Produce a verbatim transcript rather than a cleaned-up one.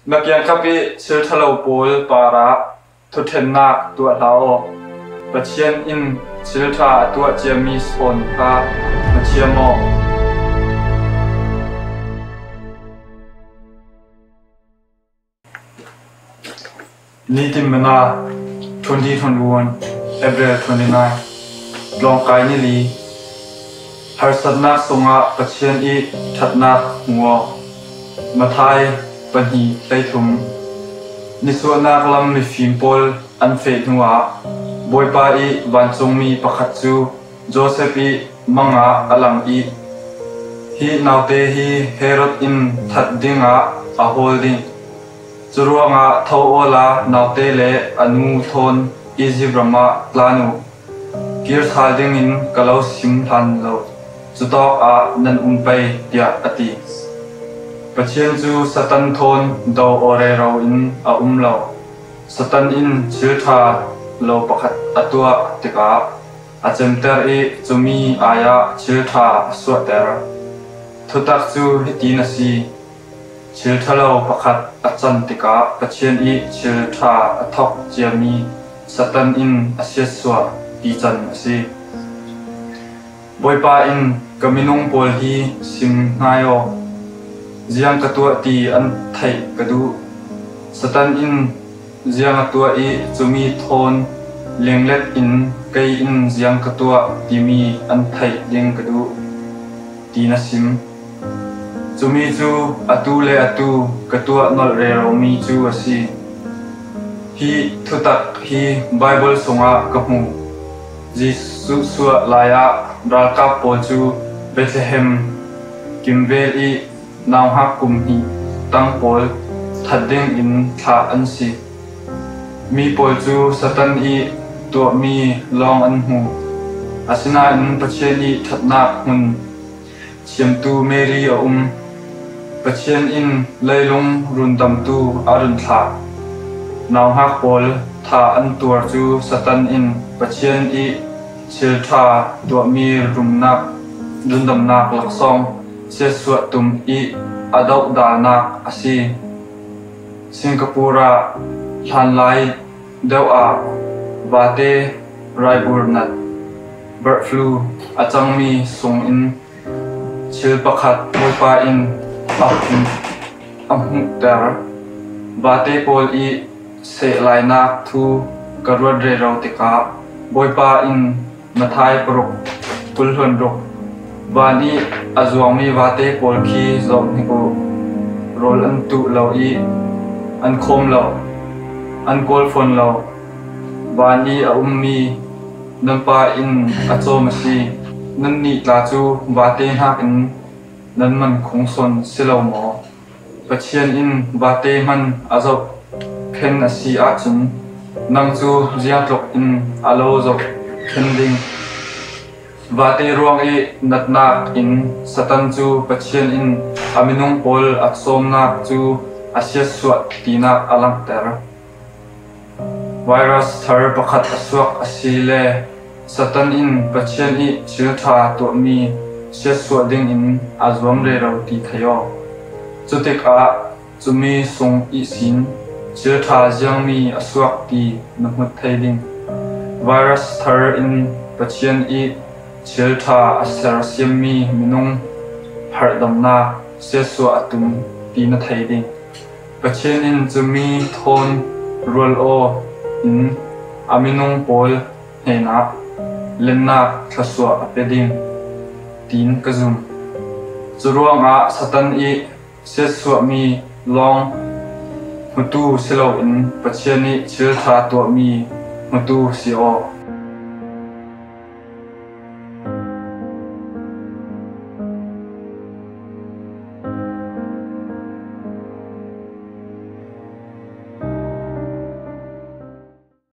Na kiangkap i thil ṭha lo pawl parah thuṭhennak tuah hlah aw. Pathian in thil ṭha a tuah ciami sawn kha na thiam aw. Nitin Manna, twenty twenty-one, April twenty-nine. Tlawngkai ni li. Harsatnak sungah Pathian i ṭhatnak hmu aw. Matthai pahnih hleithum. Nisuahnak lam mifim pawl an feh hnuah Bawipa i vancungmi pakhat cu Josef i mangah a lang i, "Hi naute hi Herod in that dingah a hawl ding. Curuangah tho awla naute le a nu thawn Izipt ramah tlan uh. Kir sal dingin ka lo sim hlan lo, cutawkah nan um pei," tiah a ti. Pathian cu Satan thawn do aw rero in a um lo. Satan in thil ṭha lo pakhat a tuah tikah a cemter i cumi ai-ah thil ṭha a suahter. Thutak cu hitin a si: thil ṭha lo pakhat a can tikah Pathian i thil ṭha a thok ciami Satan in a siatsuah ti can a si. Bawipa in, "Ka minung pawl hi sim hngai aw. Ziang ka tuah ti an theih ka duh. Satan in ziang a tuah i cumi thawn lenglet in kei in ziang ka tuah timi an theih ding ka duh," tiin a sim. Cumi cu atu le atu ka tuah nolh reromi cu a si. Hi thutak hi Baibal sungah ka hmu. Jesuh suah lai-ah ralkap pawl cu Bethlehem kimvel i nauhak kum hnih tang pawl that dingin thlah an si. Mi pawl cu Satan i tuahmi lawng an hmu. Asinain Pathian i ṭhatnak hmun thiamtu Mary a um. Pathian in leilung rundamtu a run thlah. Nauhak pawl tha an tuar cu Satan in Pathian i thil ṭha tuahmi rumnak, rundamnak laksawng siatsuah tum i a dohdalnak a si. Singapore ah hlanlai deuh ah vate raibur nat, bird flu, a cangmi sungin thil pakhat Bawipa in a hmuh, a hmuhter. Vate pawl i sehlainak thu ka ruat rero tikah Bawipa in Matthai paruk kul hluan ruk, "Van i a zuangmi vate pawl khi zoh hnik uh. Rawl an tuh lo i an khawm lo, an kawl fawn lo. Van i a ummi nan Pa in a cawm a si. Nannih tla cu vate hnakin nan man khungsawn si lo maw? Pathian in vate hman a zohkhenh a si ahcun, nang cu ziangtluk in a lo zohkhenh ding. Vate ruang i natnak in Satan cu Pathian in a minung pawl a cawmnak cu a siatsuah tinak a langhter." Virus thar pakhat a suak a si le Satan in Pathian i thil ṭha tuahmi siatsuah dingin a zuam rero ti thei aw. Cutikah cumi sung ihsin thil ṭha ziangmi a suak ti na hmut thei ding. Virus thar in Pathian i thil ṭha a sersiammi minung harhdamnak siatsuah a tum ti na thei ding. Pathian in cumi thawn rual aw in a minung pawl hnenah lennak thluasuah a pe ding, tiin ka zum. Curuangah Satan i siatsuahmi lawng hmutu si loin Pathian i thil ṭha tuahmi hmutu si aw.